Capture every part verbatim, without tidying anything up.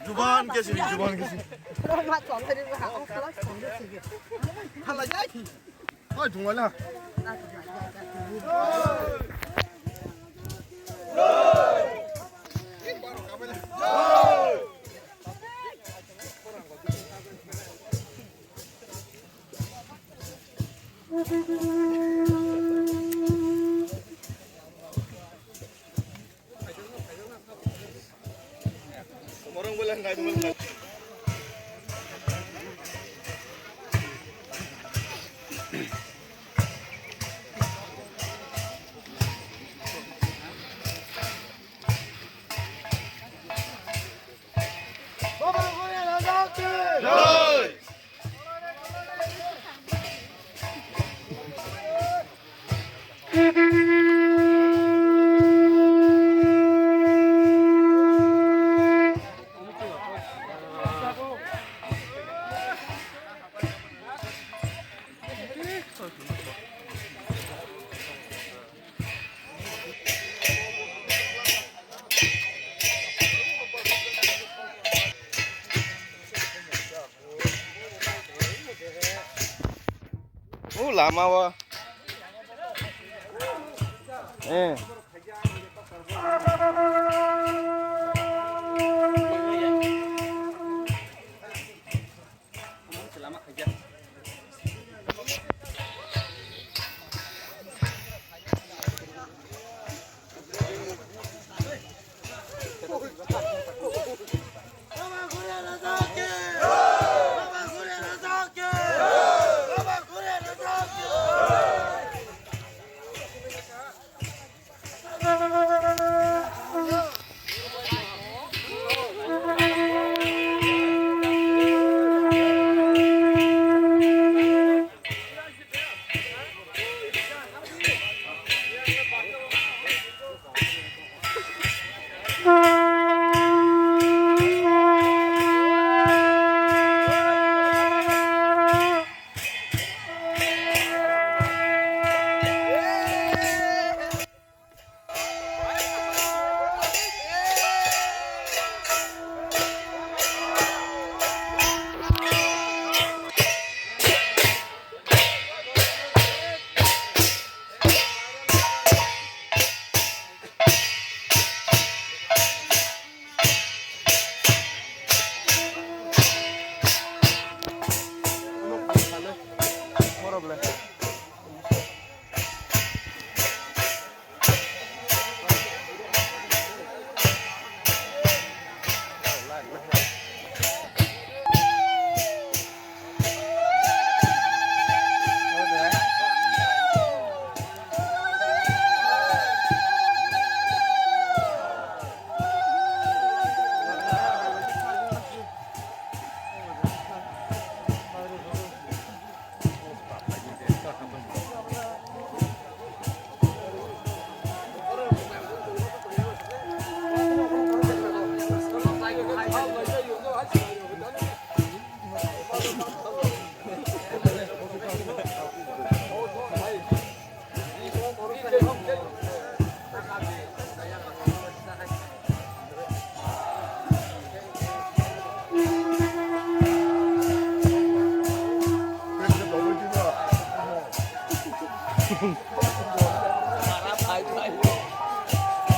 Juban ke sini, juban ke sini. Halai jai. Oi, thung wala. O lama o. Eh.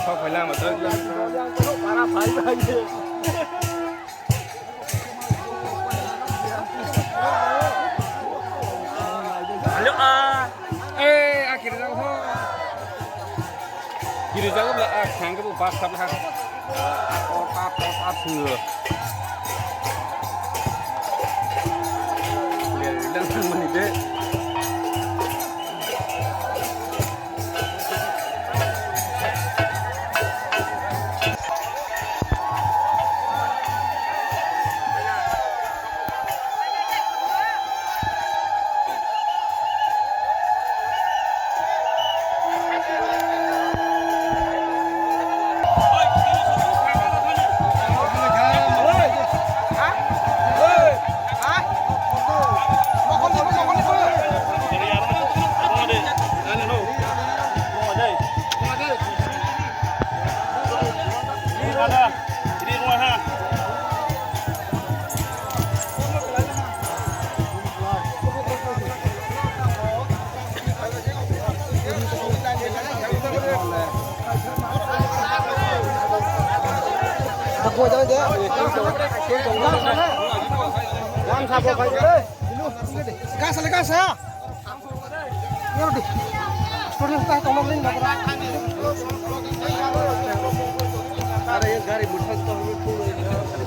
Sok phaila ma tang. Hello, ah. Eh, akhirnya ho. Kiri jago bla, ah, khang ke bu bus stop ha. Apa, apa, apa, apa, apa. Ya, bilang mani de.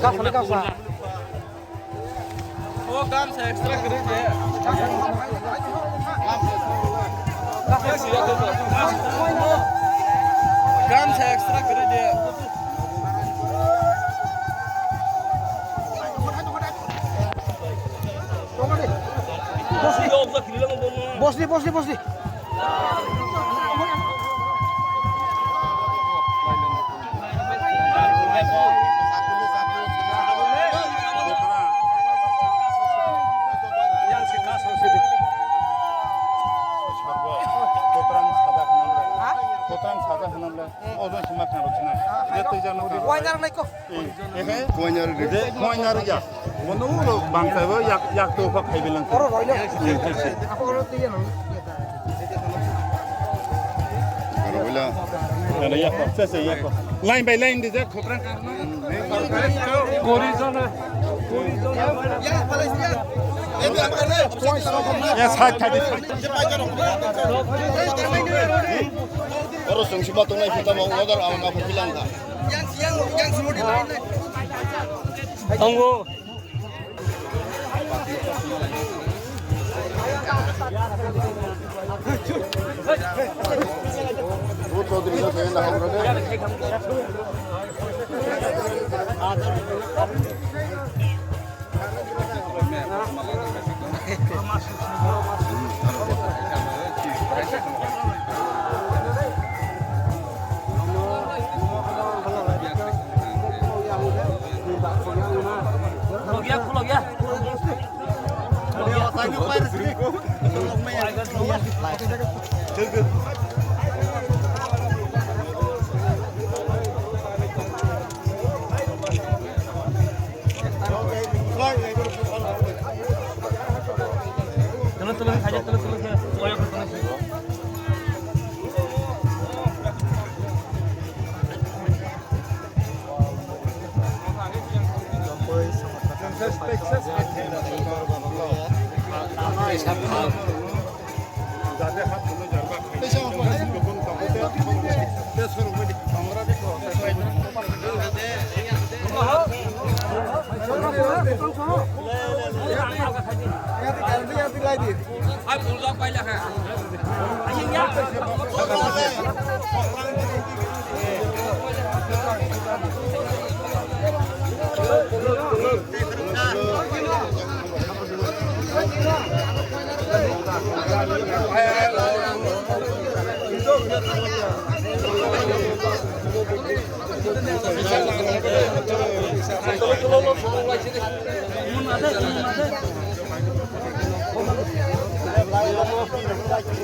Gasa le gasa. O gamsa extra kwrwi de. Gamsa extra kwrwi de. Bosni, bosni, bosni. Kotorang saja hanamle. Ojon sima khan rok sina. Koinar nai ko. Koinar ya. Mono ulo bangsa bo yak yak to phak khai bilang. Oro roi na. Ako oro tiya no. Oro bila. Oro yak ko. Se se yak ko. Line by line di jak khopra. Kori jona. Kori jona. Ya side khai di. Oro sung sima tongnai phita ma ulo dar ang ka philang da. Tongo. Khulok ya, khulok ya. Tolo, tolo, aja, tolo, tolo, tolo.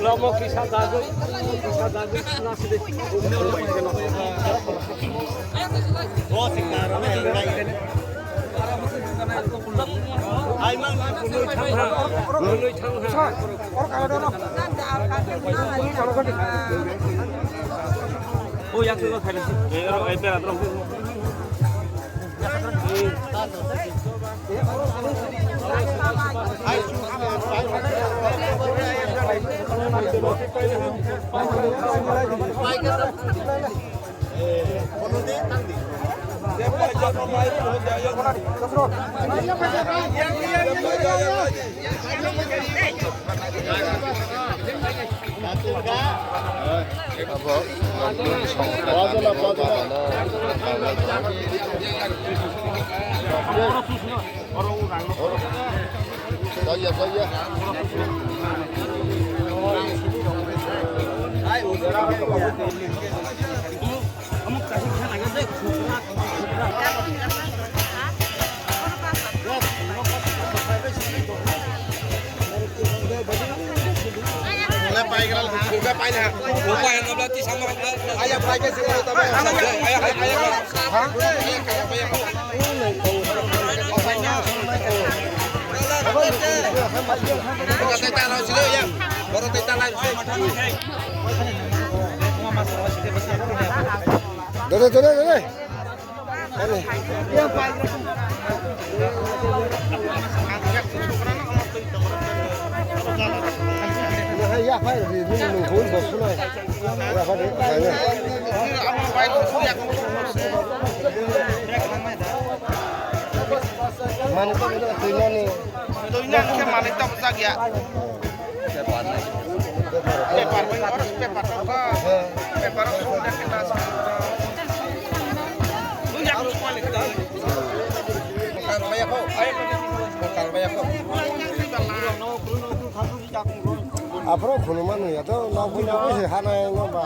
Lamo kisa dagwi, kisa dagwi, suna sidi. O yak se lo khaina. Ei, ei, ei, pera, pera. Dale, dale, dale. Dale. Ya, ya, ya, ya, ya, ya, ya. Mani to twi nani. Twi nani khe mani to bwchak ya. Paper bai oro paper to kha. Paper o song da khe ta. Twi ya ko mani to. Kar maya ko. Kar maya ko. Aphro khunu manu ya to na khunu ko se hana no ba.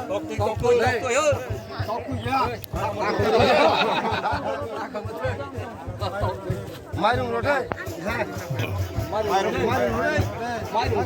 Tok tok tok tok. Mairung rode. Mairung, mairung rode. Mairung.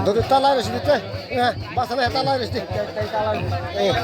Dodi talai resi di te. Eh, basana talai resi di. Eh.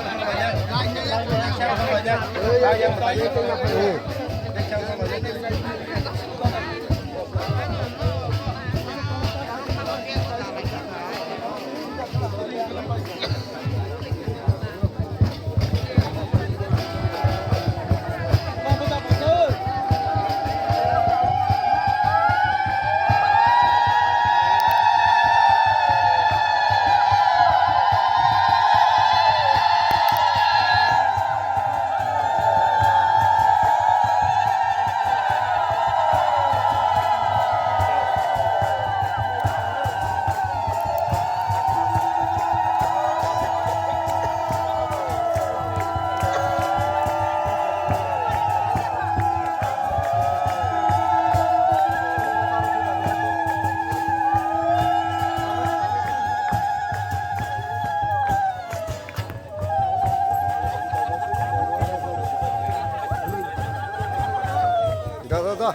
Da, da, da.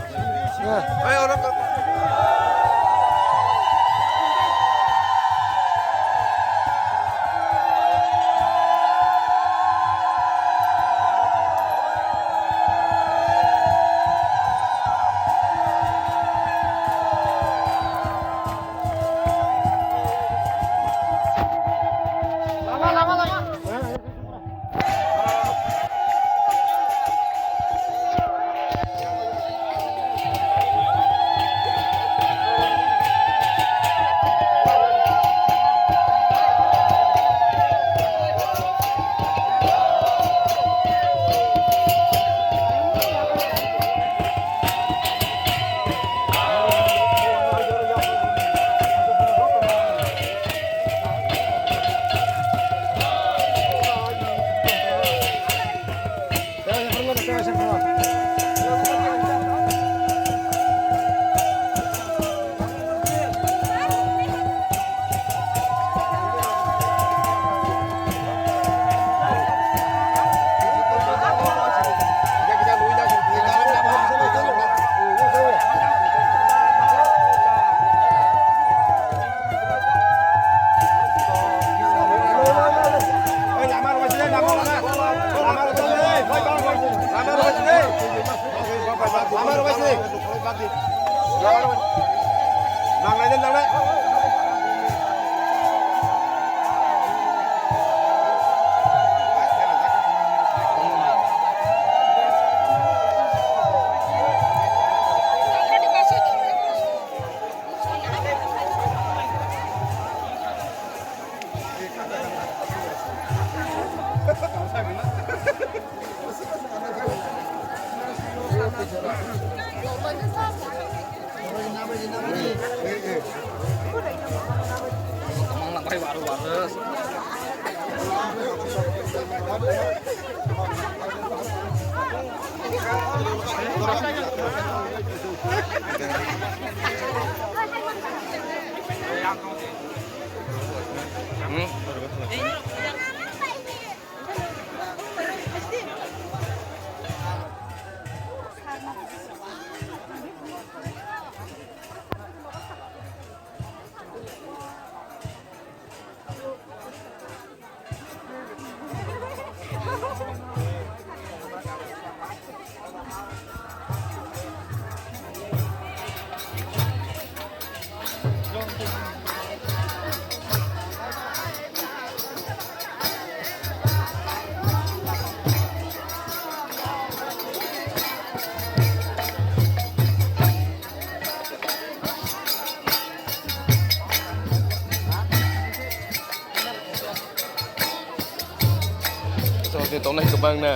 Soti tongnai kwbang na.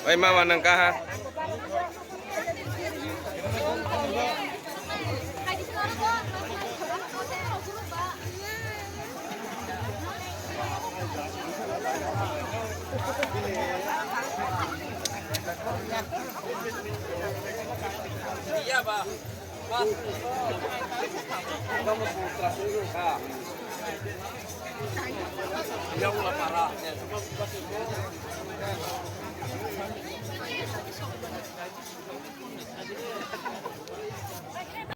Oi mama nang kaha? Iya, Pak.